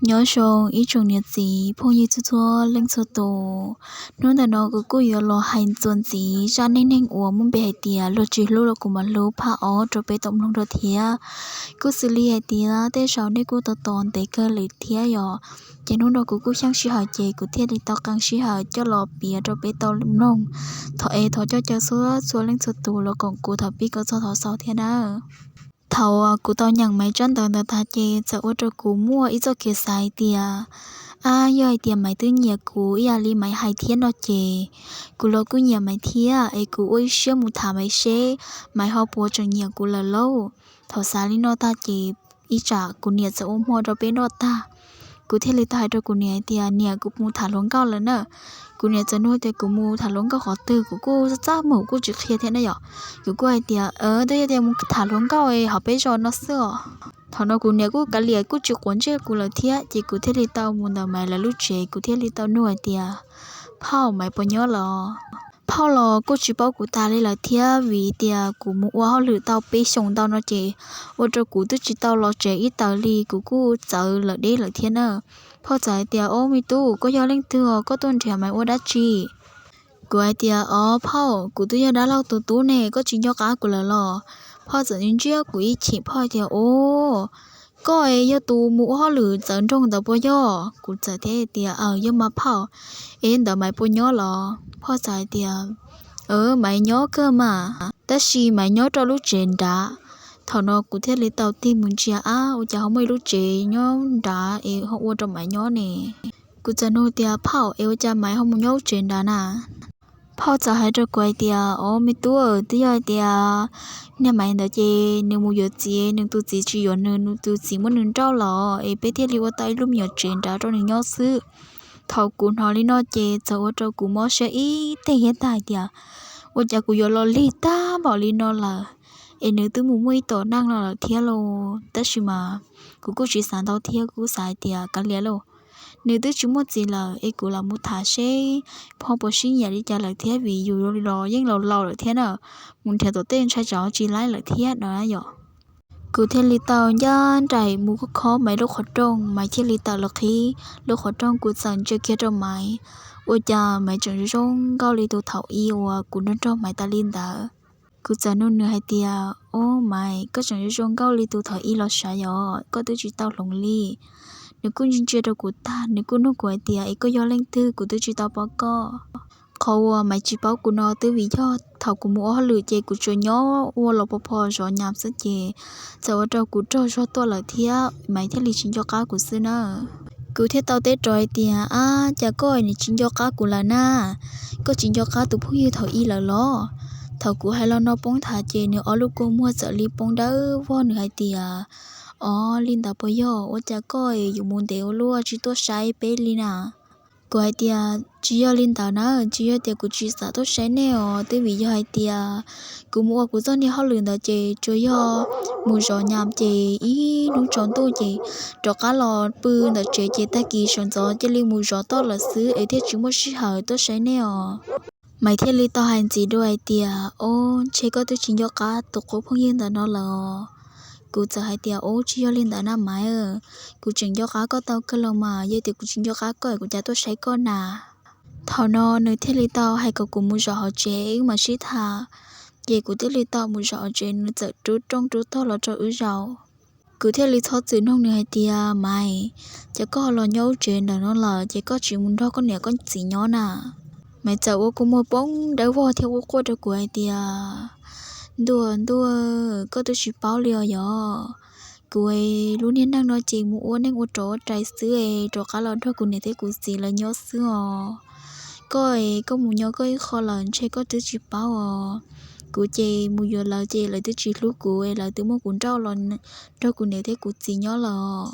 Nyob zoo ib tsoom niam txiv phooj ywg txhua txhua leej txhua tus. Hnub ntawm no kuv kuj yuav los hais txuas ntxiv zaj neej neeg uas muaj npe hais tias luag tsis hlub los kuv mam hlub phaj ob rau peb tau mloog rau thiab. Kuj xws li hais tias tej zaum nej kuj tos tos ntev kawg lawm thiab yom. Ces hnub no kuv kuj xyeej sij hawm ces kuv thiaj li tau qee sij hawm coj los piav rau peb tau mloog. Thov es thov coj caw txhua txhua leej txhua tus los koom kuv thaum pib kom txog thaum xaus thiab nawb. Thaum kuv tau nyeem Maiv tsab ntawv ntawd tag ces txawm ua rau kuv muaj ib txoj kev xav hais tias, ab, yog hais tias Maiv twb nyiam kuv ib yam li Maiv hais thiab no ces kuv los kuj nyiam Maiv thiab es kuv ua ib siab mus tham Maiv seb Maiv ho puas tseem nyiam kuv lawm lauj. Thaum xav li no tag ces ib tsam kuv niam txawm ua hmo rau peb noj tag, kuv thiaj li tau hais rau kuv niam hais tias, niam, kuv mus tham hluas nkauj lawm na. Kuv niam txawm nug tias kuv mus tham hluas nkauj qhov twg, kuv kuj txaj txaj muag kuj tsis qhia thiab na yom. Kuv kuj hais tias, twb yog tias mus tham hluas nkauj hauv peb zos no xwb os. Thaum no kuv niam kuj kav liam kuj tsis quav ntsej kuv lawm thiab ces kuv thiaj li tau mus ntawm Maiv lawv lub tsev, kuv thiaj li tau nug hais tias, phauj, Maiv puas nyob los? Phauj los kuj tsis paub kuv tas li lawm thiab vim tias kuv mus ua hauj lwm tau peb xyoos ntau no ces ua rau kuv twb tsis tau los tsev ib taws li, kuv kuj txawv lawm deb lawm thiab na. Phauj txawm hais tias, ob, me tub, koj yog leej twg os, koj tuaj nrhiav Maiv ua dab tsi? Kuv hais tias, ob, phauj, kuv twb yog dab laug tus tub ne, koj tsis nco qab kuv lawm los? Phauj txawm ntsiab kuv ib chim, phauj tias, ob, koj yog tus mus ua hauj lwm txawv nroog ntawd puas yog? Kuv txawm teb tias, aws, yog mas phauj. Es ntawd Maiv puas nyob los? Phauj txawm hais tias, Maiv nyob kawg mas, tab sis Maiv nyob rau lub tsev nrad. Thaum no kuv thiaj li tau tig mus ntsia, ab, ua cas ho muaj ib lub tsev nyob nrad es ho ua rau Maiv nyob ne? Kuv txawm nug tias, phauj, es ua cas Maiv ho mus nyob lub tsev nrad na? Phauj txawm hais rau kuv hais tias, ob, me tub, twb yog hais tias niag Maiv ntawd ces nws mus yuav txiv, nws tus txiv tsis yuav nws, nws tus txiv muab nws nrauj los es peb thiaj li ua tau ib lub me nyuam tsev nrad rau nws nyob xwb. Thaum kuv hnov li no ces txawm ua rau kuv mob siab ib teg thiab tag hais tias, ua cas kuv yuav los lig tag npaum li no lawm, es nws twb mus muaj ib tom neej no lawm thiab lauj. Tab sis mas kuv kuj tsis xav ntau thiab, kuv xav hais tias kav liam lauj, nws twb tsis muaj txiv lawm es kuv lam mus tham seb ho puas sib nyiam li cas lawm thiab vim yus los yeej laus laus lawm thiab na, mus nrhiav tom tej ntshai tsam tsis laib lawm thiab no yom. Kuv thiaj li tau ncaj nraim mus khob Maiv lub qhov rooj, Maiv thiaj li tawm los qhib lub qhov rooj, kuv txawm ntsia kiag rau Maiv, ua cas Maiv tseem zoo nkauj li tus thaum ub uas kuv nrog nrog Maiv tas li ntawd. Kuv txawm nug nws hais tias, ob, Maiv, koj tseem zoo zoo nkauj li tus thaum ub los sav yom, koj twb tsis tau hloov li. Nws kuj ntsia ntsia rau kuv tag, nws kuj nug kuv hais tias, es koj yog leej twg, kuv twb tsis tau paub koj. Qhov uas Maiv tsis paub kuv no twb vim yog thaum kuv mus ua hauj lwm ces kuv tsuas nyob ua los pos pos zov nyam xwb ces txawm ua rau kuv rog zog tuaj lawm thiab Maiv thiaj li tsis nco qab kuv xwb na. Kuv thiaj tau teb rov hais tias, ab, cas koj nim tsis nco qab kuv lawm na? Koj tsis nco qab tus phooj ywg thaum ub lawm los? Thaum kuv hais lo no poob nthav ces nws ob lub kua muag txawm li poob dawb vog, nws hais tias, ob, li ntawd puas yog? Ua cas koj yuav mus ntev ua luaj tsis tuaj saib peb li na? Kuv hais tias, tsis yog li ntawd na, tsis yog tias kuv tsis xav tuaj saib nej os, twb vim yog hais tias kuv mus ua kuv txoj niag hauj lwm ntawd ces tsuas yog mus zov nyam ces ib hnub tsaus ntuj ces rov qab los pw ntawm tsev ces tag kis sawv ntxov cia li mus zov toj lawm xwb es thiaj tsis muaj sij hawm tuaj saib nej os. Maiv thiaj li tau hais ntxiv dua hais tias, ob, ntshe koj twb tsis nco qab tus qub phooj ywg ntawm no lawm. Kuv txawm hais tias, ub, tsis yog li ntawd na Maiv, kuv tseem nco qab koj tau kawg los mas, yog tias kuv tsis nco qab koj kuv cas tuaj saib koj na. Thaum no nws thiaj li tau hais kom kuv mus zov hauv tsev wb mam sib tham. Ces kuv thiaj li tau mus zov hauv tsev, nws txawm rub rooj rub tog los rau wb zaum. Kuv thiaj li txhob txwm nug nws hais tias, Maiv, ces koj los nyob lub tsev ntawm no lawm ces koj tsis mus nrog koj niam koj txiv nyob na? Maiv txawm ua kua muag poob dawb vog thiab ua quaj rau kuv hais tias, ntuj ntuj, koj twb tsis paub li os yog. Kuv lub niag neej no ces mus ua neej ua rov ua rais xwb es rov qab los nrog kuv niam thiab kuv txiv lawv nyob xwb os. Koj es koj mus nyob koj ib qho lawm ntshe koj twb tsis paub os. Kuv ces mus yuav lawv ces lawv twb tsis hlub kuv es lawv twb muab kuv nrauj los nrog kuv niam thiab kuv txiv nyob lawm.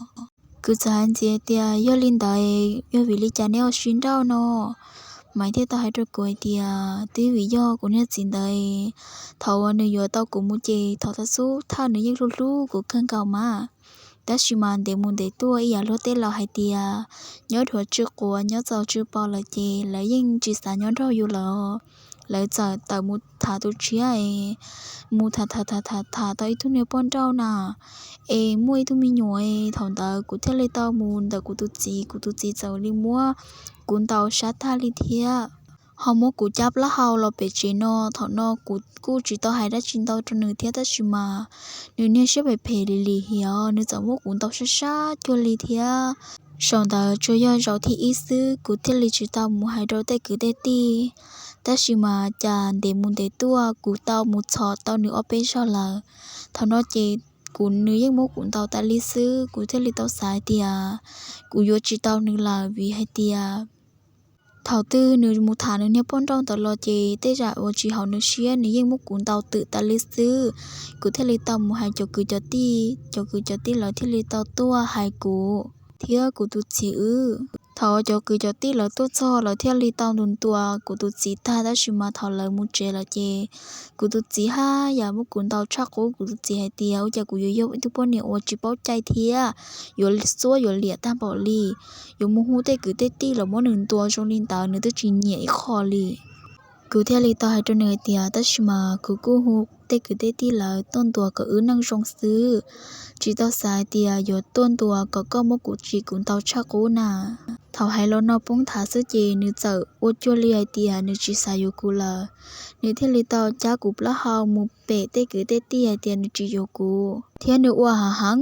Kuv txawm hais ntxiv tias, yog li ntawd yog vim li cas neb ho sib nrauj no? Maiv thiaj tau hais rau kuv hais tias, twb vim yog kuv niag txiv ntawd, thaum uas nws yuav tau kuv mus ces thaum thaum xub thawj nws yeej hlub hlub kuv kawg nkaus mas. Tab sis mas ntev mus ntev tuaj ib yam luag tej laus hais tias, nyob dhuav tsw quav nyob txaus tsw pos lawm ces lawv yeej tsis xav nyob nrog yus lawm. lawv txawm tawm mus tham tus tshiab es mus tham tham tham tham tham tau ib tug niag poj nrauj na, es muaj ib tug me nyuam es thaum ntawd kuv thiaj li tau mus ntawm kuv tus txiv, kuv tus txiv txawm li muab kuv ntaus sab tag li thiab, ho muab kuv cab plaub hau los pem tsev no. Thaum no kuv kuj tsis tau hais dab tsi ntau rau nws thiab tab sis mas nws niag siab phem phem li lim hiam, nws txawm muab kuv ntaus sab sab cuag li thiab. Zaum ntawd tsuas yog zaum thib ib xwb kuv thiaj li tsis tau mus hais rau tej kwv tej tij, tab sis mas cas ntev mus ntev tuaj kuv tau mus txhom tau nws ob peb zaug lawm. Thaum no ces kuv, nws yeej muab kuv ntaus tas li xwb, kuv thiaj li tau xav hais tias kuv yuav tsis tau nws lawm vim hais tias thaum twg nws mus tham nws niag poj nrauj ntawd los ces tej zaum uas tsis haum nws siab nws yeej muab kuv ntaus twm tas li xwb. Kuv thiaj li tau mus hais cov kwv cov tij, cov kwv cov tij lawv thiaj li tau tuaj hais kuv thiab kuv tus txiv wb. Thaum cov kwv cov tij lawv tuaj txog lawv thiaj li tau ntuas ntuas kuv tus txiv tag tab sis mas thaum lawv mus tsev lawm ces kuv tus txiv haj yam muab kuv ntaus tshaj qub. Kuv tus txiv hais tias ua cas kuv yuav yog ib tug poj niam uas tsis paub cai thiab yuav xuab yuav liam tag npaum li, yuav mus hu tej kwv tej tij los muab nws ntuas zoo li ntawd nws twb tsis nyiam ib qho li. Kuv thiaj li tau hais rau nws hais tias tab sis mas kuv kuj hu tej kwv tej tij lawv tuaj ntuas kom wb neej zoo xwb, tsis tau xav hais tias yuav tuaj ntuas kom koj muab kuv tsim kuv ntaus tshaj qub na. Thaum hais los no poob nthav xwb ces nws txawm ua cuag li hais tias nws tsis xav yuav kuv lawm. Nws thiaj li tau cab kuv plaub hau mus pem tej kwv tej tij hais tias nws tsis yuav kuv thiab nws ua hav heev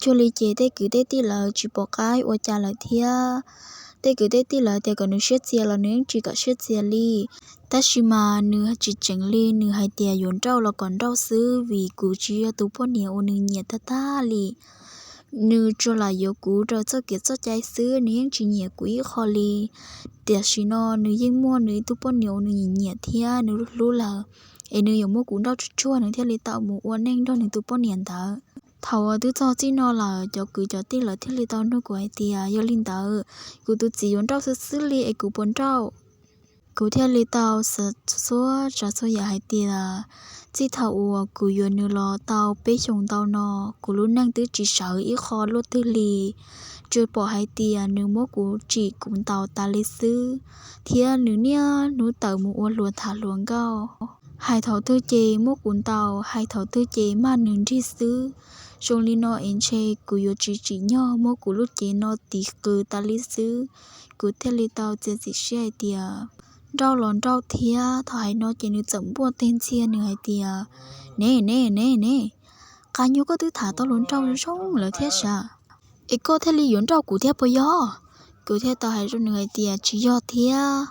cuag li ces tej kwv tej tij lawv tsis pom qab ua cas lawm thiab. Tej kwv tej tij lawv tias kom nws siab txias los nws yeej tsis kam siab txias li. Tab sis mas nws tsis tseev li, nws hais tias yuav nrauj los kom nrauj xwb vim kuv tsis yog tus poj niam uas nws nyiam tag tag li. Nws tsuas lam yuav kuv raws txoj kev txoj cai xwb, nws yeej tsis nyiam kuv ib qho li. Tiam sis no nws yeej muaj nws ib tug poj niam uas nws nyiam nyiam thiab nws hlub lawm, es nws yuav muab kuv nrauj tsuag tsuag nws thiaj li tau mus ua neej nrog nws tus poj niam ntawd. Thaum uas twb txog txij no lawm cov kwv cov tij lawv thiaj li tau nug kuv hais tias yog li ntawd kuv tus txiv yuav nrauj xwb xwb li es kuv puas nrauj? Kuv thiaj li tau xav txhua tsav txhua yam hais tias txij thaum uas kuv yuav nws los tau peb xyoos ntau no, kuv lub neej twb tsis sawv ib qho luaj twg li. Tsuas pom hais tias nws muab kuv tsim kuv ntaus tas li xwb, thiab nws niaj hnub tawm mus ua hluas tham hluas nkauj. Hais thaum twg ces muab kuv ntaus, hais thaum twg ces mag nws nrig xwb. Zoo li no es ntshe kuv yuav tsis tsim nyog muab kuv lub cev no tiv qws tas li xwb. Kuv thiaj li tau txiav txim siab hais tias nrauj los nrauj thiab. Thaum hais no ces nws txawm npuaj teg ntxhias nws hais tias, ne ne ne ne, qas nyuag koj twb tham tau hluas nraug zoo lawm thiab sav, es koj thiaj li yuav nrauj kuv thiab puas yog? Kuv thiaj tau hais rau nws hais tias tsis yog thiab,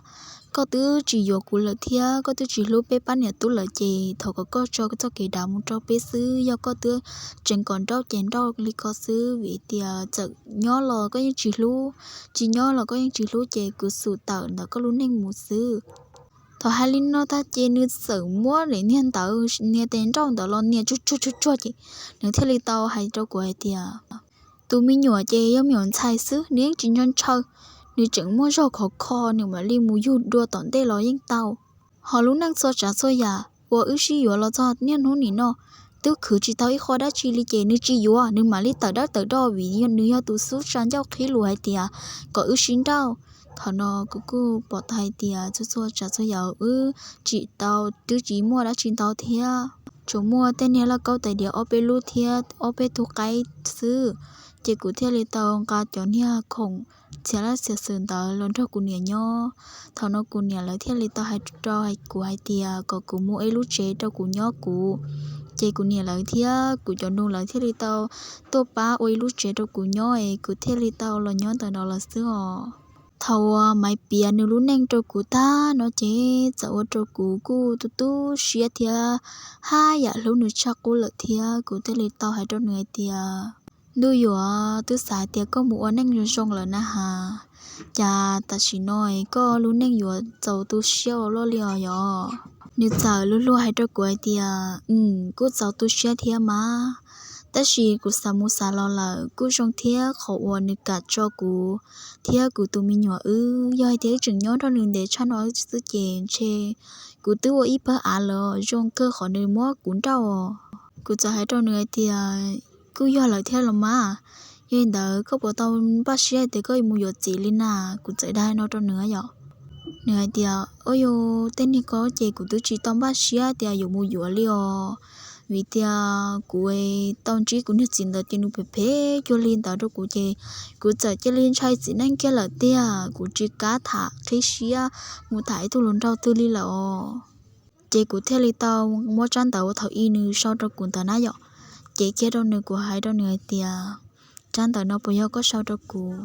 koj twb tsis yuav kuv lawm thiab koj twb tsis hlub peb pab niam tub lawm ces thov kom koj tso txoj kev dav mus rau peb xwb, yog koj twb tseev kom nrauj ces nrauj li ko xwb vim tias txawm nyob los koj yeej tsis hlub, tsis nyob los koj yeej tsis hlub ces kuv xum tawm ntawm koj lub neej mus xwb. Thaum hais li no tag ces nws txawm muab niag ntawd, niag tes nrauj ntawd los nias tsuag tsuag tsuag tsuag ces nws thiaj li tau hais rau kuv hais tias tus me nyuam ces yog me nyuam ntxhais xwb, nws yeej tsis nco ntshaw, nws tseem muaj zog khov kho, nws mam li mus yug dua tom ntej los yeej tau. Ho lub neej txhua tsav txhua yam uas wb sib yuav los txog niaj hnub nim no twb khwv tsis tau ib qho dab tsi li ces nws tsis yuav, nws mam li tawm dawb tawm do vim nws yog tus xub tsa ncauj qhib lus hais tias kom wb sib nrauj. Thaum no kuv kuj pom tau hais tias txhua txhua tsav txhua yam wb tsim tau twb tsis muaj dab tsi ntau thiab, tsuas muaj tej niag lauj kaub tais diav ob peb lub thiab ob peb tug qaib xwb. Ces kuv thiaj li tau nqa cov niag khoom txhia laj txhia xwm ntawd los nrog kuv niam nyob. Thaum no kuv niam lawv thiaj li tau hais rau kuv hais tias kom kuv mus ua ib lub tsev rau kuv nyob kuv. Ces kuv niam lawv thiab kuv cov nus lawv thiaj li tau tuaj pab ua ib lub tsev rau kuv nyob es kuv thiaj li tau los nyob ntawm no lawm xwb os. Thaum uas Maiv piav nws lub neej rau kuv tag no ces txawm ua rau kuv kuj tu tu siab thiab haj yam hlub nws tshaj qub lawm thiab. Kuv thiaj li tau hais rau nws hais tias, ntuj yuav, twb xav hais tias koj mus ua neej zoo zoo lawm na has, cas tam sim no es koj lub neej yuav txaus tu siab ua luaj li os yog? Nws txawm luag luag hais rau kuv hais tias, kuj txaus tu siab thiab mas, tab sis kuv xav mus xav los lawm kuj zoo thiab qhov uas nws kam tso kuv thiab kuv tus me nyuam wb. Yog hais tias wb tseem nyob nrog nws ntev tshaj no xwb ces ntshe kuv twb ua ib pawg av lawm, zoo kawg qhov nws muab kuv nrauj. Kuv txawm hais rau nws hais tias, kuj yog lawm thiab los mas, yog li ntawd koj puas tau npaj siab hais tias koj mus yuav txiv li na? Kuv txawm dag no rau nws yom. Nws hais tias, Ua, yog tej niag ko ces kuv twb tsis tau npaj siab tias yuav mus yuav li os, vim tias kuv tau ntsib kuv niag txiv ntawd ces nws phem phem cuag li ntawd rau kuv ces kuv txawm cia li ntshai txiv neej kiag lawm tiag, kuv tsis kam tham qhib siab mus tham ib tug hluas nraug twg li lawm os. Ces kuv thiaj li tau muab tsab ntawv uas thaum ub nws sau rau kuv ntawd na yom, ces kiag rau nws, kuv hais rau nws hais tias, Tsab ntawv no puas yog koj sau rau kuv?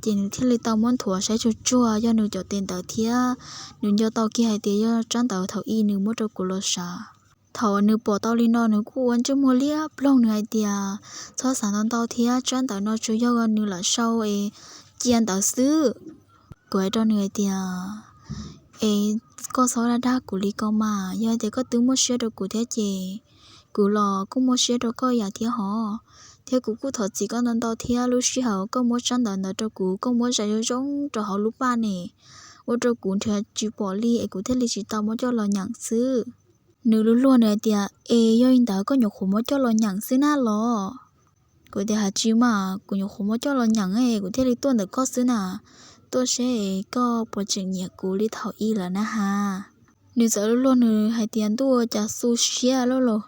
Ces nws thiaj li tau muab nthuav saib tsuag tsuag yog nws cov tes ntawv thiab, nws nco tau kiag hais tias yog tsab ntawv thaum ub nws muab rau kuv los sav. Thaum nws pom tau li no nws kuj ua ntsej muag liab ploog, nws hais tias, Txhob xav ntau ntau thiab, tsab ntawv no tsuas yog nws lam sau es cia ntawd xwb. Kuv hais rau nws hais tias, Es koj txhob dag dag kuv li ko mas, yog tias koj twb muaj siab rau kuv thiab ces kuv los kuj muaj siab rau koj yam thiab hov. Thiab kuv kuj thov txim koj ntau ntau thiab, lub sij hawm koj muab tsab ntawv ntawd rau kuv, koj muab zais zoo zoo rau hauv lub paj ne, ua rau kuv nrhiav tsis pom li es kuv thiaj li tsis tau muab coj los nyeem xwb. Nws luag luag nws hais tias, Es yog li ntawd koj nyuam qhuav muab coj los nyeem xwb na los? Kuv tias, Hais tsis mas, kuv nyuam qhuav muab coj los nyeem es kuv thiaj li tuaj ntawm koj xwb na, tuaj seb koj puas tseem nyiam kuv li thaum ub lawm na has. Nws txawm luag luag nws hais tias, Ntuj, cas xu siab loj los,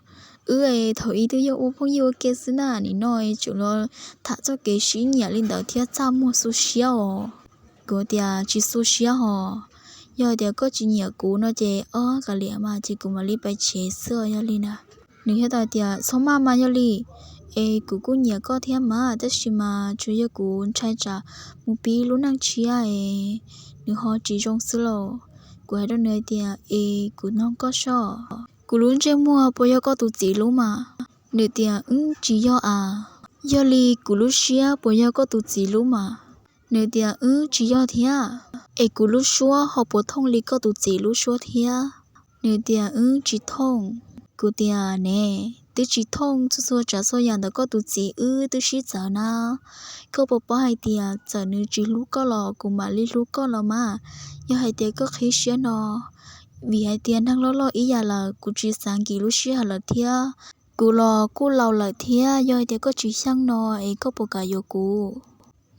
wb es thaum ub twb yog ua phooj ywg ua ke xwb na, nim no es tseem los tham txoj kev sib nyiam li ntawd thiab txaj muag xu siab os. Kuv tias, Tsis xu siab hos, yog tias koj tsis nyiam kuv no ces ob kav liam mas ces kuv mam li pais tsev xwb os, yog li na. Nws thiaj tau tias, Txhob maj mas, yog li es kuv kuj nyiam koj thiab mas, tab sis mas tsuas yog kuv ntshai tsam mus pib lub neej tshiab es nws ho tsis zoo xwb lauj. Kuv hais rau nws hais tias, Es kuv noog koj soj, kuv lub ntsej muag puas yog koj tus txiv lub mas? Nws tias, Wb tsis yog as. Yog li kuv lub siab puas yog koj tus txiv lub mas? Nws tias, Wb tsis yog thiab. Es kuv lub suab ho puas thooj li koj tus txiv lub suab thiab? Nws tias, Wb tsis thooj. Kuv tias, Ne, twb tsis thooj, txhua txhua tsav txhua yam ntawm koj tus txiv wb twb sib txawv na. Koj puas paub hais tias txawm nws tsis hlub koj los kuv mam li hlub koj los mas, yog hais tias koj qhib siab no, vim hais tias neeg loj loj ib yam lawm, kuv tsis xav nkim lub sij hawm lawm thiab. Kuv los kuj laus lawm thiab, yog hais tias koj tsis xyeej no es koj puas kam yuav kuv?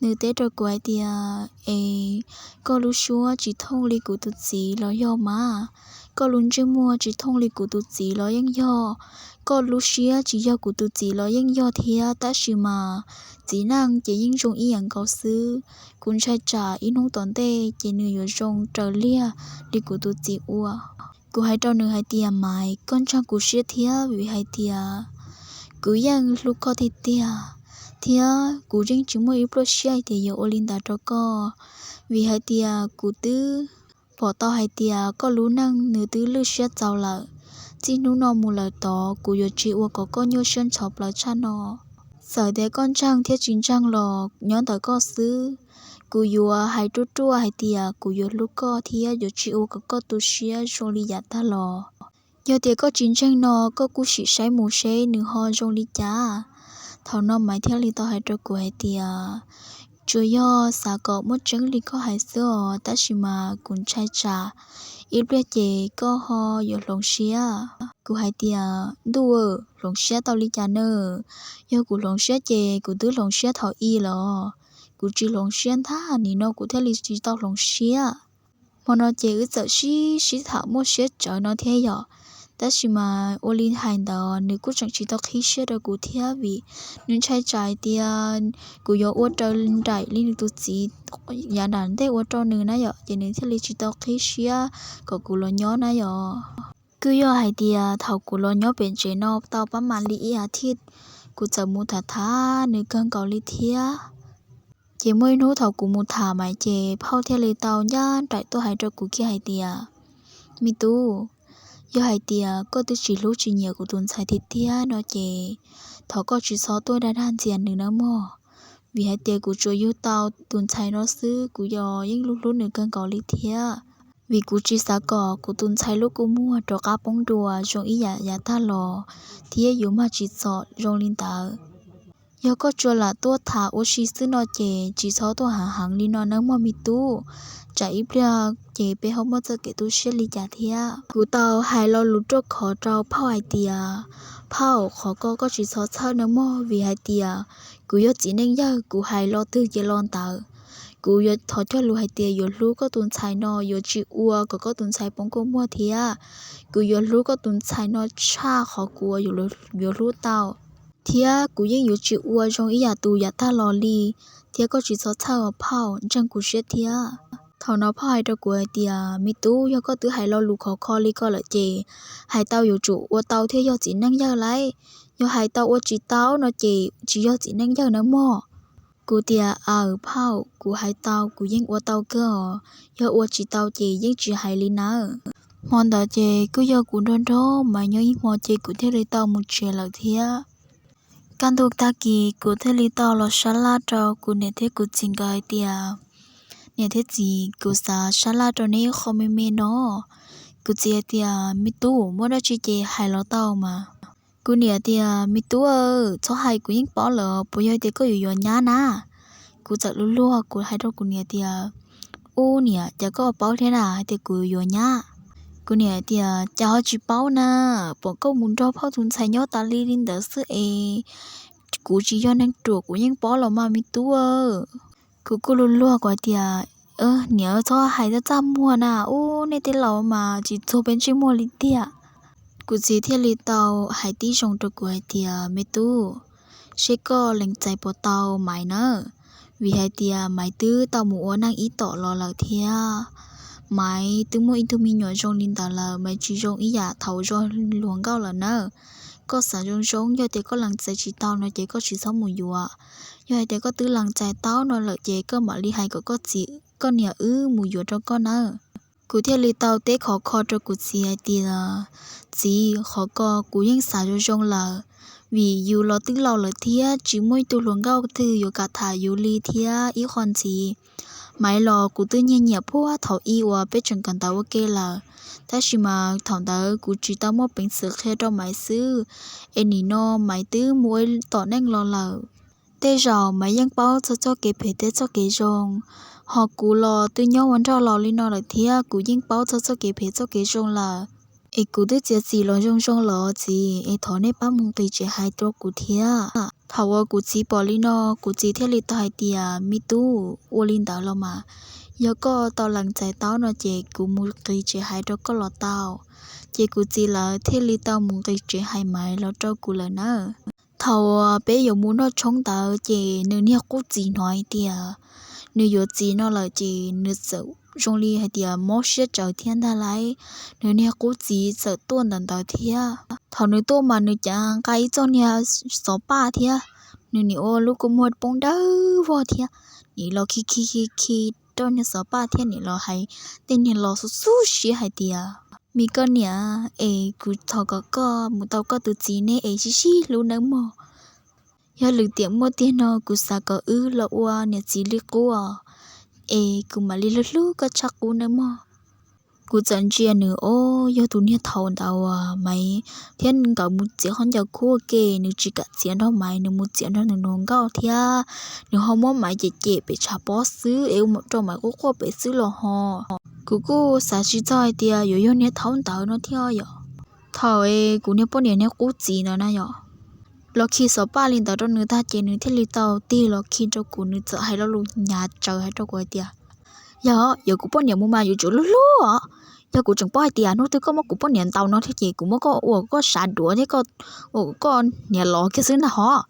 Nws teb rau kuv hais tias, Es koj lub suab tsis thooj li kuv tus txiv los yog mas, koj lub ntsej muag tsis thooj li kuv tus txiv los yeej yog, koj lub siab tsis yog kuv tus txiv los yeej yog thiab, tab sis mas txiv neej ces yeej zoo ib yam nkaus xwb. Kuv ntshai tsam ib hnub tom ntej ces nws yuav zoo raws liag li kuv tus txiv ua. Kuv hais rau nws hais tias, Maiv, koj ntseeg kuv siab thiab, vim hais tias kuv yeej hlub koj tiag tiag, thiab kuv yeej tsis muaj ib pluaj siab hais tias yuav ua li ntawd rau koj, vim hais tias kuv twb pom tau hais tias koj lub neej nws twb lwj siab txaus lawm. Txij hnub no mus lawm tod kuv yuav tsis ua kom koj nyuaj siab ntxhov plaws tshaj no. Txawm tias koj ntseeg thiab tsis ntseeg los nyob ntawm koj xwb. Kuv yuav hais ruaj ruaj hais tias kuv yuav hlub koj thiab yuav tsis ua kom koj tu siab zoo li yav tag los. Yog tias koj tsis ntseeg no koj kuj sim saib mus seb nws ho zoo li cas. Thaum no Maiv thiaj li tau hais rau kuv hais tias, Tsuas yog xav kom muaj tseeb li koj hais xwb os, tab sis mas kuv ntshai tsam ib pliag ces koj ho yuav hloov siab. Kuv hais tias, Ntuj, hloov siab tau li cas na? Yog kuv hloov siab ces kuv twb hloov siab thaum ub lawm. Kuv tsis hloov siab ntag, nim no kuv thiaj li tsis tau hloov siab. Hmo no ces wb txawm sib sib tham muaj siab tsawv no thiab yom, tab sis mas ua li hais ntawd nws kuj tseem tsis tau qhib siab rau kuv thiab, vim nws ntshai tsam hais tias kuv yuav ua raws nraim li nws tus txiv yav nram ntej ua rau nws na yom, ces nws thiaj li tsis tau qhib siab kom kuv los nyob na yom. Kuj yog hais tias thaum kuv los nyob pem tsev no tau pab mam li ib as thiv, kuv txawm mus tham tham nws kawg nkaus li thiab. Ces muaj ib hnub thaum kuv mus tham mas ces phauj thiaj li tau ncaj nraim tuaj hais rau kuv kiag hais tias, Me tub, yog hais tias koj twb tsis hlub tsis nyiam kuv tus ntxhais tiag tiag no ces thov koj tsis txhob tuaj dag dag ntxias nws nawb mog, vim hais tias kuv tsuas yug tau tus ntxhais no xwb, kuv yeej hlub hlub nws kawg nkaus li thiab, vim kuv tsis xav kom kuv tus ntxhais lub kua muag rov qab poob dua zoo ib yam yav tag los thiab yuav mag tsis txom zoo li ntawd. Yog koj tsuas lam tuaj tham ua si xwb no ces tsis txhob tuaj hav heev li no nawb mog me tub, tsam ib pliag ces peb ho muaj txoj kev tu siab li cas thiab. Kuv tau hais lo lus ruaj khov rau phauj hais tias, Phauj, qhov ko koj tsis txhob txhawj nawb mog, vim hais tias kuv yog txiv neej yawg, kuv hais lo twg ces lo ntawd. Kuv yuav thov cog lus hais tias yuav hlub koj tus ntxhais no, yuav tsis ua kom koj tus ntxhais poob kua muag thiab. Kuv yuav hlub koj tus ntxhais no tshaj qhov kuv yuav hlub tau, thiab kuv yeej yuav tsis ua zoo ib yam tus yav tag los li. Thiab koj tsis txhob txhawj os phauj, ntseeg kuv siab thiab. Thaum no phauj hais rau kuv hais tias, me tub, yog koj twb hais lo lus khov kho li ko lawm ces hais tau yuav tsum ua tau thiaj yog txiv neej yawg lauj. Yog hais tau ua tsis tau no ces tsis yog txiv neej yawg nawb mog. Kuv tias, aws phauj, kuv hais tau kuv yeej ua tau kawg os, yog ua tsis tau ces yeej tsis hais li nawb. Hmo ntawd ces kuj yog kuv nrog nrog Maiv nyob ib hmo ces kuv thiaj li tau mus tsev lawm thiab. Kaj ntug tag kis kuv thiaj li tau los sab laj rau kuv niam thiab kuv txiv nkawd hais tias, niam thiab txiv, kuv xav sab laj rau neb ib qho me me no. Kuv txiv hais tias, me tub, muaj dab tsi ces hais los tau mas. Kuv niam tias, me tub, txhob hais, kuv yeej paub lawm, puas yog tias koj yuav yuav nyab na? Kuv txawm luag luag kuv hais rau kuv niam tias, ub niam, cas koj paub thiab na hais tias kuv yuav yuav nyab? Kuv niam tias, cas ho tsis paub na, pom koj mus nrog phauj tus ntxhais nyob tas li li ntawd xwb es kuv tsis yog neeg ruam kuv yeej paub los mas me tub. Kuv kuj luag luag kuv hais tias, niam, txhob hais txaj txaj muag na, ub, nej tej laus mas tsis txuag peb ntsej muag li tiag. Kuv txiv thiaj li tau hais tib zoo rau kuv hais tias, me tub, seb koj lees txais puas tau Maiv na, vim hais tias Maiv twb tau mus ua neej ib tom los lawm thiab. Maiv twb muaj ib tug me nyuam zoo li ntawd lawm, Maiv tsis zoo ib yam thaum zoo hluas nkauj lawm na. Koj xav zoo zoo, yog tias koj lees txais tsis tau no ces koj tsis txhob mus yuav. Yog hais tias koj twb lees txais tau no lawm ces koj mam li hais kom koj txiv koj niam wb mus yuav rau koj nawb. Kuv thiaj li tau teb khov kho rau kuv txiv hais tias, txiv, qhov ko kuv yeej xav zoo zoo lawm, vim yus los twb laus lawm thiab tsis muaj ib tug hluas nkauj twg yuav kam tham yus li thiab ib qho ntxiv. Maiv los kuv twb nyiag nyiam puag thaum ub uas peb tseem kawm ntawv ua ke lawm, tab sis mas thaum ntawd kuv tsis tau muaj peev xwm qhia rau Maiv xwb, es nim no Maiv twb mus ua tom neej los lawm. Tej zaum Maiv yeej paub txog txoj kev phem thiab txoj kev zoo, ho kuv los twb nyob ua nraug laus li no lawm thiab kuv yeej paub txog txoj kev phem txoj kev zoo lawm. Es kuv twb txiav txim los zoo zoo los txiv, es thov nej pab mus nqis tsev hais rau kuv thiab. Thaum uas kuv txiv pom li no, kuv txiv thiaj li tau hais tias, me tub, ua li ntawd los mas, yog koj tau lees txais tau no ces kuv mus nqis tsev hais rau koj los tau. Ces kuv txiv lawv thiaj li tau mus nqis tsev hais Maiv los rau kuv lawm nawb. Thaum uas peb yuav mus noj tshoob ntawd ces nws niag qub txiv hnov hais tias nws yuav txiv no lawm ces nws txawm zoo li hais tias mob siab tsawv thiab ntag lauj. Nws niag qub txiv txawm tuaj ntawm ntawd thiab. Thaum nws tuaj mas nws cav nqa ib txoj niag xov paj thiab, nws nim ua lub kua muag poob dawb vog thiab, nim los khi khi khi khi rau niag xov paj thiab nim los hais tej niag lo xub xub siab hais tias, me koj niam, es kuv thov kom koj mus tau koj tus txiv ne es sib sib hlub nawb mog. Yog lwm tiam muaj tiag no kuv xav kom wb los ua niam txiv li qub os, es kuv mam li hlub hlub koj tshaj qub nawb mog. Kuv txawm ntsia nws, o, yog tus niag thaum ntawd uas Maiv thiab nkawd mus txiav khaub ncaws khub ua ke, nws tsis kam txiav nrog Maiv, nws mus txiav nrog nws hluas nkauj thiab, nws ho muab Maiv cem cem pem tshav pob xwb es ua rau Maiv quaj quaj pem xwb los ho. Kuv kuj xav tsis txog hais tias yuav yog niag thaum ntawd no thiab yom. Thaum es kuv niag poj niam niag qub txiv ntawd na yom, los khi xov paj li ntawd rau nws tag ces nws thiaj li tau tig los khi rau kuv, nws txawm hais lo lus hnyav tsawv hais rau kuv hais tias, yog, yog kuv poj niam mus mas yuav tsum hlub hlub os. Yog kuv tseem paub hais tias hnub twg koj muab kuv poj niam ntaus no thiab ces kuv muab koj ua koj sav duav thiab koj ua koj niam los kiag xwb ntag hov.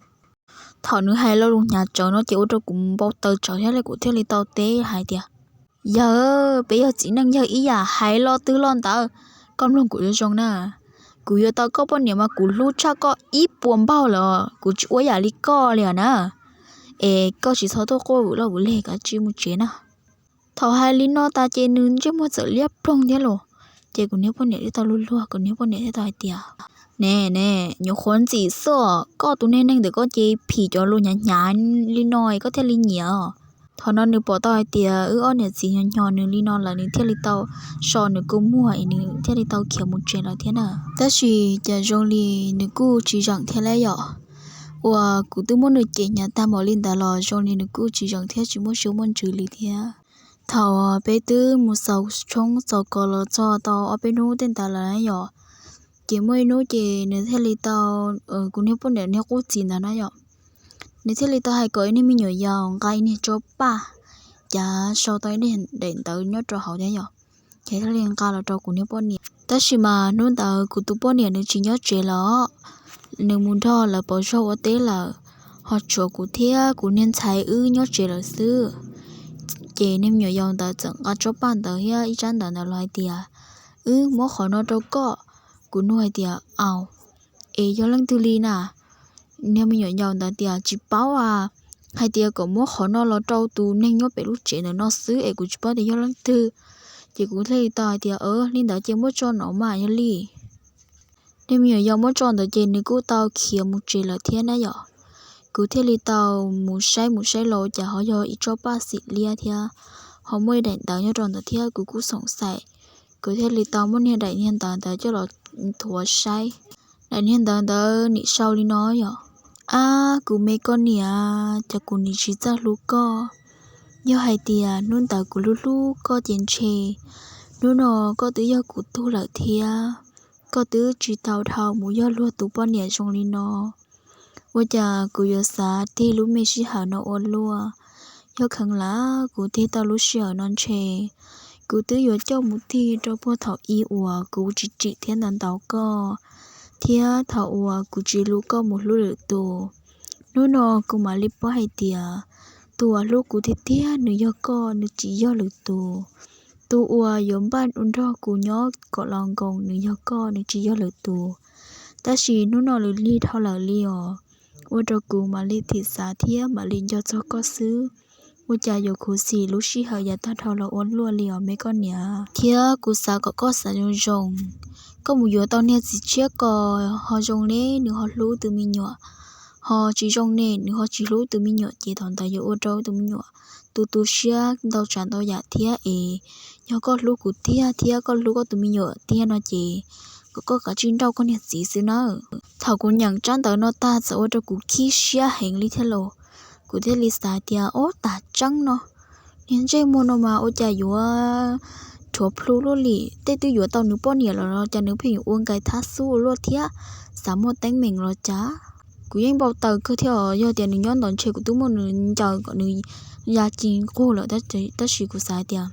Thaum nws hais lo lus hnyav tsawv no ces ua rau kuv npau taws tsawv thiab li, kuv thiaj li tau teb hais tias, yawg, peb yog txiv neej yawg ib yam, hais lo twg lo ntawd, koj mloog kuv zoo zoo na. Kuv yuav tau koj poj niam mas kuv hlub tshaj koj ib puas npaug lawm, kuv tsis ua yam li koj li os na. Es koj tsis txhob tuaj quaj vwm loj vwm leg, kav tsij mus tsev na. Thaum hais li no tas ces nws ntsej muag txawm liab ploog thiab los. Ces kuv niag poj niam thiaj tau luag luag, kuv niag poj niam thiaj tau hais tias, ne ne, nyuam qhuav ntxim xwb os, koj tus niag neeg ntawm koj ces phim cov lus hnyav hnyav li no es koj thiaj li nyiam os. Thaum no nws pom tau hais tias wb ob niam txiv nyo nyo nws li no lawm, nws thiaj li tau so nws kua muag es nws thiaj li tau khiav mus tsev lawm thiab na. Tab sis cas zoo li nws kuj tsis zeem thiab lauj yom. Uas kuv twb muab nws cem hnyav tag npaum li ntawd los zoo li nws kuj tsis zeem thiab tsis muaj siab muaj ntsws li thiab. Thaum peb twb mus xaus tshoob xaus kos los txog tau ob peb hnub tej ntawd lawm na yom, ces muaj ib hnub ces nws thiaj li tau, kuv niag poj niam niag qub txiv ntawd na yom, nws thiaj li tau hais kom ib niag me nyuam yaus nqa ib niag tsob paj cav sau tau ib daim ntawv nyob rau hauv thiab yom, ces thiaj li nqa los rau kuv niag poj niam. Tab sis mas hnub ntawd kuv tus poj niam nws tsis nyob tsev lawm, nws mus nrog lawv pov zog ua teb lawm, ho tshuav kuv thiab kuv niag ntxhais wb nyob tsev lawm xwb. Ces niag me nyuam yaus ntawd txawm nqa tsob paj ntawd thiab ib tsab ntawv ntawd los hais tias, wb muab qhov no rau koj. Kuv nug hais tias, au, es yog leej twg li na? Niag me nyuam yaus ntawd tias, tsis paub a, hais tias kom muab qhov no los rau tus neeg nyob pem lub tsev ntawm no xwb es kuv tsis paub tias yog leej twg. Ces kuv thiaj li tau hais tias, li ntawd ces muab tso no mas yog li. Niag me nyuam yaus muab tso ntawd ces nws kuj tau khiav mus tsev lawm thiab na yom. Kuv thiaj li tau mus saib mus saib los cas ho yog ib tsob paj xim liab thiab, ho muaj ib daim ntawv nyob rau ntawd thiab kuv kuj xoom xaim. Kuv thiaj li tau muab niag daim niag ntawv ntawd coj los nthuav saib. Daim niag ntawv ntawd nim sau li no yom, ab kuv me koj niam, cas kuv nim tsis txawj hlub koj. Yog hais tias hnub ntawd kuv hlub hlub koj ces ntshe hnub no koj twb yog kuv tug lawm thiab. Koj twb tsis tau dhau mus yog luag tus poj niam zoo li no, ua cas kuv yuav xav tig lub me sij hawm no ua luaj. Yog kheev lam kuv tig tau lub sij hawm no ntshe kuv twb yuav coj mus tig rau puag thaum ub uas kuv tsis tsim thiab ntaus ntaus koj, thiab thaum uas kuv tsis hlub koj mus hlub lwm tus. Hnub no kuv mam li paub hais tias tus uas hlub kuv tiag tiag nws yog koj, nws tsis yog lwm tus. Tus uas yuav npaj ua nrog kuv nyob kom los nkoos nws yog koj, nws tsis yog lwm tus. Tab sis hnub no lwm lig dhau lawm li os, ua rau kuv mam li thim xav thiab mam li nco txog koj xwb. Ua cas yuav khuv xim lub sij hawm yav tag dhau los ua luaj li os me koj niam. Thiab kuv xav kom koj xav zoo zoo, koj mus yuav tau niag txiv tshiab ko ho zoo ne nws ho hlub tus me nyuam, ho tsis zoo ne nws ho tsis hlub tus me nyuam ces thaum ntawd yuav ua rau tus me nyuam tu tu siab ntau tsav ntau yam thiab es. Yog koj hlub kuv tiag thiab koj hlub koj tus me nyuam tiag no ces kom koj kav tsij nrauj koj niag txiv xwb nawb. Thaum kuv nyeem tsab ntawv no tag txawm ua rau kuv khib siab heev li thiab los. Kuv thiaj li xav tias, ob, tag tseeb no, niag ntsej muag no mas ua cas yuav rhuav plhu luaj li, tej twb yuav tau nws poj niam los los cas nws pheej yuav ua nkais thab xub ua luaj thiab, xav muaj teeb meem los cas. Kuv yeej npau taws kawg thiab os, yog tias nws nyob ntawd ntshe kuv twb muab nws ncaws kom nws ya ci nqug lawm, tab sis kuv xav hais tias,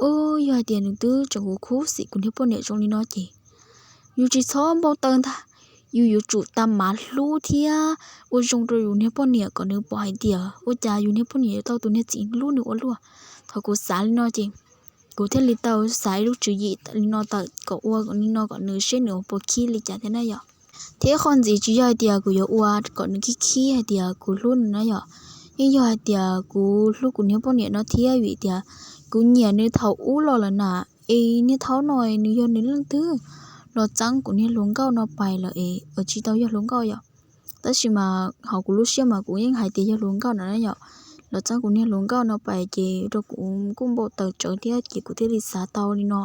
u, yog hais tias nws twb tseem kuv khub xim kuv niag poj niam zoo li no ces yus tsis txhob npau taws ntag, yus yuav tsum tas mav hlub thiab ua zoo rau yus niag poj niam kom nws pom hais tias ua cas yus niag poj niam yuav tau tus niag txiv hlub nws ua luaj. Thaum kuv xav li no ces kuv thiaj li tau xav ib lub tswv yim li no tawm kom ua li no kom nws seb nws puas khib li cas thiab na yom. Thiab ib qho ntxiv tsis yog hais tias kuv yuav ua kom nws khib khib hais tias kuv hlub nws na yom, yeej yog hais tias kuv hlub kuv niag poj niam no thiab vim tias kuv nyiam nws thaum ub los lawm na, es niag thaum no nws yog nws leej twg los txeeb kuv niag hluas nkauj no pais lawm es tsis tau yog hluas nkauj yom. Tab sis mas hauv kuv lub siab mas kuv yeej hais tias yog hluas nkauj no na yom, los txeeb kuv niag hluas nkauj no pais ces rau kuv kuj npau taws tsawv thiab ces kuv thiaj li xav tau li no,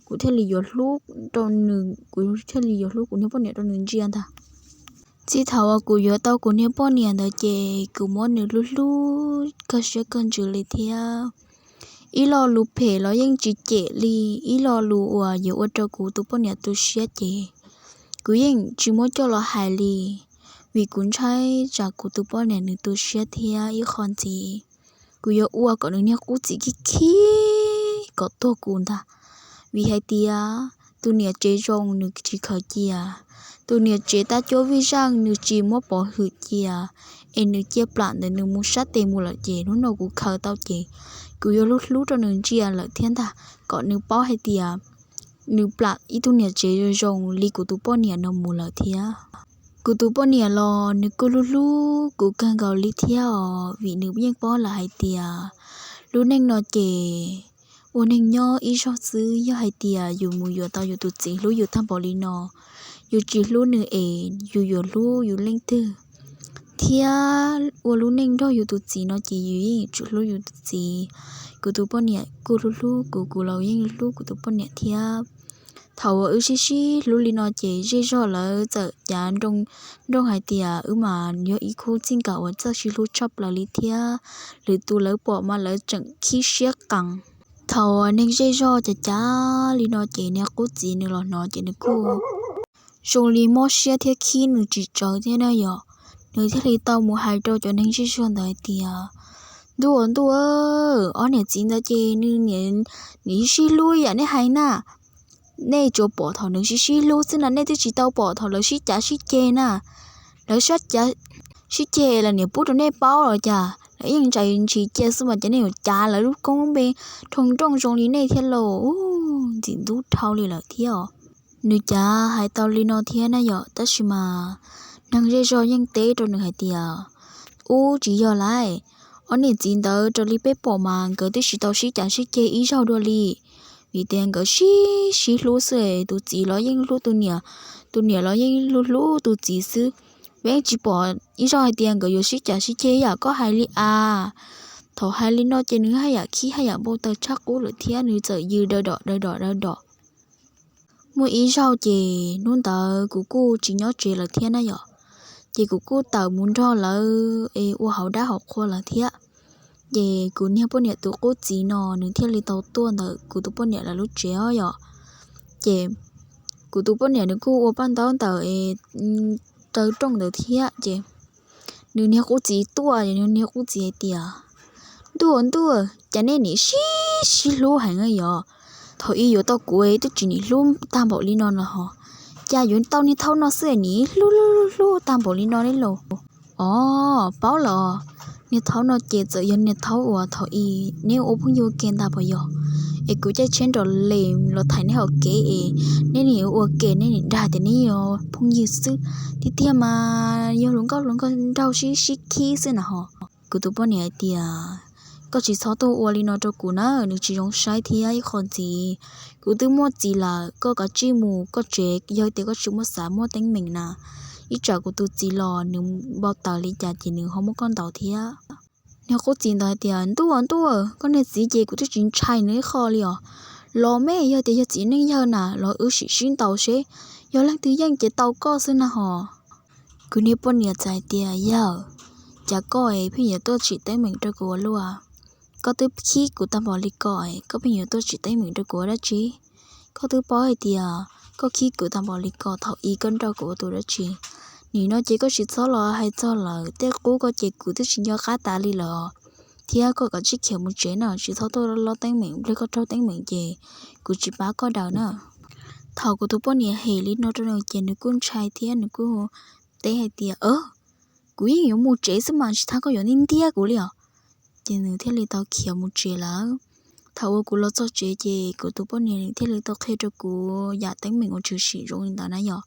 kuv thiaj li yuav hlub rau nws, kuv thiaj li yuav hlub kuv niag poj niam rau nws ntsia ntag. Txij thaum uas kuv yuav tau kuv niag poj niam ntawd ces kuv muab nws hlub hlub kawg siab kawg ntsws li thiab. Ib lo lus phem los yeej tsis cem li, ib lo lus uas yuav ua rau kuv tus poj niam tu siab ces kuv yeej tsis muab coj los hais li, vim kuv ntshai tsam kuv tus poj niam nws tu siab thiab ib qho ntxiv kuv yuav ua kom nws niag qub txim khib khib kom tuag kuv ntag. Vim hais tias tus niam tsev zoo nws tsis khaws cia, tus niam tsev tab cuab vij zaj nws tsis muab pov hwm cia, es nws cia plam ntawm nws mus sab tes mus lawm ces hnub no kuv khaws tau ces kuv yuav hlub hlub rau nws ntsia lawm thiab ntag, kom nws paub hais tias nws plam ib tug niam tsev zoo zoo li kuv tus poj niam no mus lawm thiab. Kuv tus poj niam los nws kuj hlub hlub kuv kawg nkaus li thiab os, vim nws yeej paub lawm hais tias lub neej no ces ua neeg nyob ib zaug xwb, yog hais tias yus mus yuav tau yus tus txiv hlub yus tag npaum li no, yus tsis hlub nws es yus yuav hlub yus leej twg? Thiab ua lub neej nrog yus tus txiv no ces yus yeej yuav tsum hlub yus tus txiv. Kuv tus poj niam kuj hlub hlub kuv, kuv los yeej hlub kuv tus poj niam thiab. Thaum uas wb sib sib hlub li no ces zej zog lawv txawm cav nroo hais tias wb mas yog ib khub txij nkawm uas txawj sib hlub tshaj plaws li thiab, lwm tus lawv pom mas lawv tseem khib siab qees. Thaum uas neeg zej zog cav cav li no ces niag qub txiv nws los hnov ces nws kuj zoo li mob siab thiab khib nws tsis tsawv thiab na yom. Nws thiaj li tau mus hais rau cov neeg zej zog ntawd hais tias, Ntuj aw ntuj, ob niam txiv ntawd ces nws niam, nws sib hlub yam nej hais na. Nej tsuas pom thaum nws sib sib hlub xwb na, nej twb tsis tau pom thaum lawv sib cav sib ceg na. Lawv sib cav sib ceg lawv niam pub rau nej paub los cas, lawv yeej ntsais ntshis cia xwb mas, ces nej yuav cav lawv lub koob lub npe rhoo nrooj zoo li nej thiab lauj. Ntxim ntub dhau li lawm thiab os. Nws cav hais tau li no thiab na yom, tab sis mas neeg zej zog yeej teb rau nws hais tias, ub, tsis yog lauj, ob niam txiv ntawd raws li peb pom mas nkawd twb tsis tau sib cav sib ceg ib zaug dua li. Vim tias nkawd sib sib hlub xwb, tus txiv los yeej hlub tus niam, tus niam los yeej hlub hlub tus txiv xwb. Peb tsis pom ib zaug hais tias nkawd yuav sib cav sib ceg yam koj hais li as. Thaum hais li no ces nws haj yam khib haj yam npau taws tshaj qub lawm thiab nws txawm yws daws dom daws dom daws dom. Muaj ib zaug ces hnub ntawd kuv kuj tsis nyob tsev lawm thiab na yom, ces kuv kuj tawm mus nrog lawv es ua hauv dab hauv qhua lawm thiab. Ces kuv niag poj niam tus qub txiv no nws thiaj li tau tuaj ntawm kuv tus poj niam lawv lub tsev os yom. Ces kuv tus poj niam nws kuj ua paj ntaub ntawm es raws rooj ntawd thiab ces nws niag qub txiv tuaj, nws niag qub txiv hais tias, ntuj aw ntuj, cas nej nim sib sib hlub heev yom. Thaum ub yuav tau kuv twb tsis nim hlub tag npaum li no los ho, cas yuav tau niag thaub no xwb nim hlub hlub hlub tag npaum li no li lauj. Os, paub los, niag thaub no ces txawm yog niag thaub uas thaum ub neb ua phooj ywg ua ke ntag puas yog? Es kuv caij tsheb nrov les los thaiv neb hauv kev es neb nim ua ke, neb nim dag tias neb yog phooj ywg xwb. Tiag tiag mas yog hluas nkauj hluas nkauj nraug sib sib khib xwb na ho. Kuv tus poj niam hais tias, koj tsis txhob tuaj ua li no rau kuv na, nws tsis zoo saib thiab ib qho ntxiv. Kuv twb muaj txiv lawm, koj kav tsij mus koj tsev, yog tias koj tsis muaj xav muaj teeb meem na, ib tsam kuv tus txiv los nws npau taws li cas ces nws ho muab koj ntaus thiab. Niag qub txiv ntawd hais tias, ntuj aw ntuj, koj niag txiv ces kuv twb tsis ntshai nws ib qho li os. Los mas yog tias yog txiv neej yawg na los wb sim sib ntaus seb yog leej twg yeej ces tau koj xwb na ho. Kuv niag poj niam txawm hais tias, yawg, cas koj es pheej yuav tuaj tsim teeb meem rau kuv ua luaj? Koj twb khib kuv tag npaum li ko es koj pheej yuav tuaj tsim teeb meem rau kuv ua dab tsi? Koj twb paub hais tias koj khib kuv tag npaum li ko thaum ub koj nrauj kuv ua tus dab tsi? Nim no ces koj tsis txhob los hais txog lawm, tej qub koj ces kuv twb tsis nco qab tas li lawm. Thiab koj kav tsij khiav mus tsev na, tsis txhob tuaj loj teeb meem, nplej koj raug teeb meem ces kuv tsis pab koj daws na. Thaum kuv tus poj niam hem li no rau nws ces nws kuj ntshai thiab nws kuj teb hais tias, kuv yeej yuav mus tsev xwb mas tsis tas koj yuav ntiab ntiab kuv li os. Ces nws thiaj li tau khiav mus tsev lawm. Thaum uas kuv los txog tsev ces kuv tus poj niam nws thiaj li tau qhia rau kuv yam teeb meem uas tshwm sim zoo li ntawd na yom.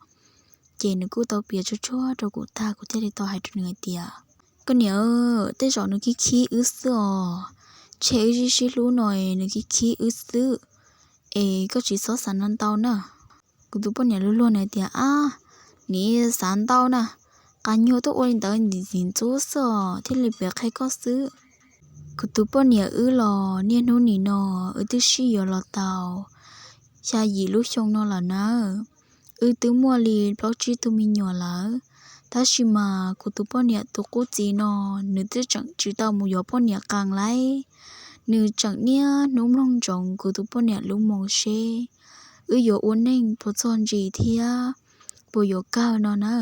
Ces nws kuj tau piav tsuag tsuag rau kuv tag kuv thiaj li tau hais rau nws hais tias, koj niam, tej zaum nws khib khib wb xwb os, ntshe wb sib sib hlub no es nws khib khib wb xwb, es koj tsis txhob xav ntau na. Kuv tus poj niam luag luag nws hais tias, ab, nim xav ntau na, qas nyuag tuaj ua li ntawd ntxim ntxub xwb os thiaj li piav qhia koj xwb. Kuv tus poj niam wb los niaj hnub nim no wb twb sib yuav los tau xya yim lub xyoo no lawm nawb. Wb twb muaj li plaub tsib tug me nyuam lawm, tab sis mas kuv tus poj niam tus qub txiv no nws twb tseem tsis tau mus yuav poj niam qees lauj. Nws tseem niaj hnub mloog ntsoov kuv tus poj niam lub moo seb wb yuav ua neej puas txog ntsis thiab puas yuav kawg no na.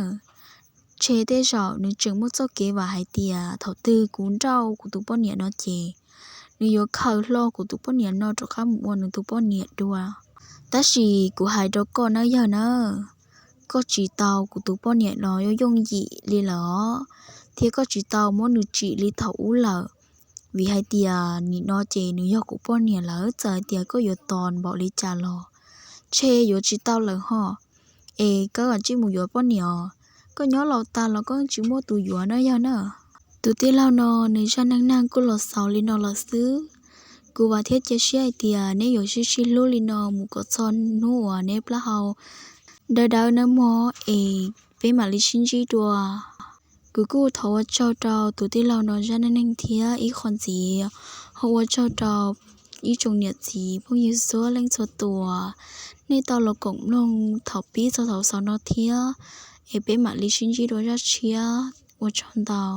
Ntshe tej zaum nws tseem muaj txoj kev vam hais tias thaum twg kuv nrauj kuv tus poj niam no ces nws yuav khaws hlo kuv tus poj niam no rov qab mus ua nws tus poj niam dua. Tab sis kuv hais rau koj nawb yawg nawb, koj tsis tau kuv tus poj niam no yooj yooj yim li lawm os, thiab koj tsis tau muab nws tsim li thaum ub lawm. Vim hais tias nim no ces nws yog kuv poj niam lawm, txawm hais tias koj yuav tos npaum li cas los ntshe yuav tsis tau lawm ho. Es koj kav tsij mus yuav poj niam os, koj nyob laus tas los koj tsis muaj tus yuav na yawg na. Tus tij laug no nws zaj neej neeg kuj los xaus li no lawm xwb. Kuv vam thiab cia siab hais tias neb yuav sib sib hlub li no mus kom txog hnub uas neb plaub hau dawb dawb nawb mog, es peb mam li sib ntsib dua. Kuv kuj thov ua tsaug rau tus tij laug no zaj neej neeg thiab ib qho ntxiv, ho ua tsaug rau ib tsoom niam txiv phooj ywg txhua leej txhua tus, nej tau los koom mloog thaum pib txog thaum xaus no thiab, es peb mam li sib ntsib dua zaj tshiab, ua tsaug ntau.